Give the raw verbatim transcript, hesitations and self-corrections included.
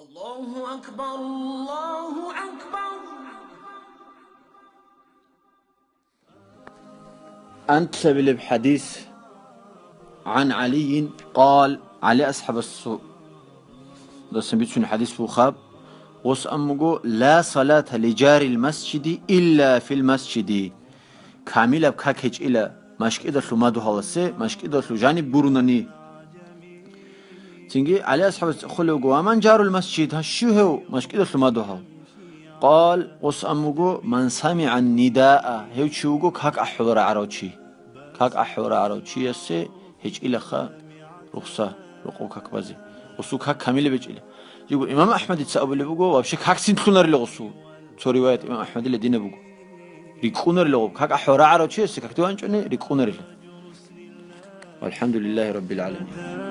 الله أكبر، الله أكبر. Анлъабилеб хӀадис. عن علي قال, ГӀали асхӀабасдасан бицунеб хӀадис бугеб, гъос абун буго: لا صلاة لجار المسجد إلا في المسجد. Камилаб как гьечӀила машкӀидалъул мадугьаласе, машкӀидалъул жаниб гурунани. Цинги ГӀали асхӀабас цӀехолев вуго: ومن جار المسجد, гьанже щив гьев машкӀидалъул мадугьал? قال, гъос абун буго: من سمع النداء, гьев чи вуго как ахӀулеб рагӀарав чи. Как ахӀулеб рагӀарав чиясе гьечӀилаха рухса, рокъов как базе. Гъосул как камилаб гьечӀила. Жего имам АхӀмадица абулеб буго, вообще какцин лъунарила гъосул. Цо риваят имам АхӀмадил гьединаб буго. РикӀкӀунарила гъоб, как ахӀулеб рагӀарав чиясе как диван чӀуни рикӀкӀунарила. والحمد لله رب العالمين.